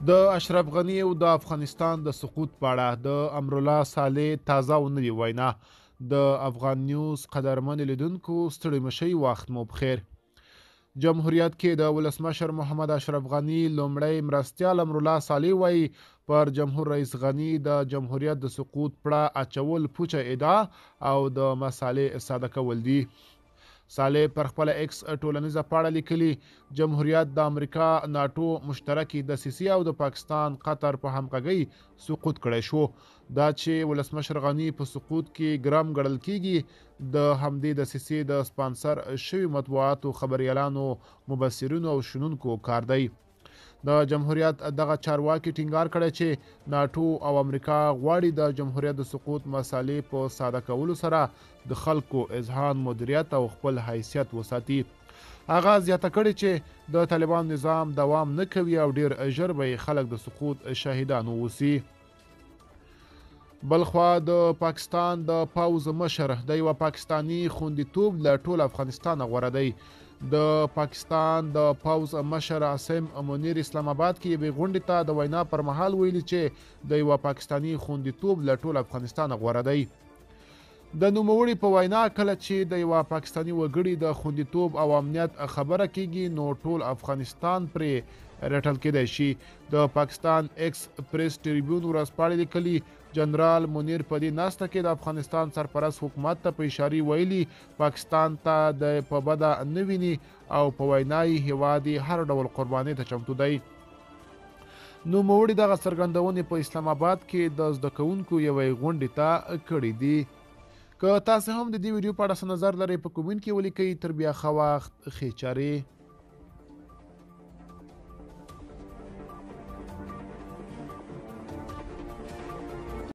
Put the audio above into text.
د اشرف غني او د افغانستان د سقوط په اړه د امرالله صالح تازه او نوې وینا. د افغان نیوز قدرمن لیدونکو، ستړي مشئ، وخت مو پخیر. جمهوریت کې د ولسمشر محمد اشرف غني لومړی مرستیال امرالله صالح وایي، پر جمهور رئیس غني د جمهوریت د سقوط پړه اچول پوچه ادعا او د مسالې ساده کول دي. صالح پر خپله ایکس ټولنیزه پاڼه لیکلي، جمهوریت د امریکا ناټو مشترکې دسیسې او د پاکستان قطر په همغږۍ سقوط کړی شو. دا چې ولسمشر غني په سقوط کې ګرم ګڼل کیږي، د همدې دسیسې د سپانسر شوي مطبوعاتو، خبریالانو، مبصرینو او شنونکو کار دی. د جمهوریت دغه چارواکي ټینګار کړی چې ناټو او امریکا غواړي د جمهوریت د سقوط مسالې په ساده کولو سره د خلکو اذهان مدیریت او خپل حیثیت وساتي. هغه زیاته کړې چې د طالبان نظام دوام نه کوي او ډیر ژر به یې خلک د سقوط شاهدان اوسي. بلخوا د پاکستان د پوځ مشر، د یوه پاکستاني خوندیتوب له ټول افغانستانه غوره دی. د پاکستان د پوځ مشر عاصم منیر اسلام آباد کې یوې غونډې ته د وینا پر مهال ویلي چې د یوه پاکستاني خوندیتوب له ټول افغانستانه غوره دی. د نوموړي په وینا، کله چې د یوه پاکستاني وګړي د خوندیتوب او امنیت خبره کیږي، نو ټول افغانستان پرې رټل کېدای شي. د پاکستان ایکس پریس ټریبیون ورځپاڼې لیکلي، جنرال منیر په دې ناسته کې د افغانستان سرپرست حکومت ته په اشارې ویلي، پاکستان ته د په بده نه ویني او په وینا یې هیواد یې هر ډول قربانۍ ته چمتو دی. نوموړي دغه څرګندونې په اسلام آباد کې د زده کوونکو یوې غونډې ته کړې دي. که تاسو هم د دې ویډیو په اړه څه نظر لرئ، په کومنټ کې ولیکئ. تر بیا ښه وخت، ښې چارې.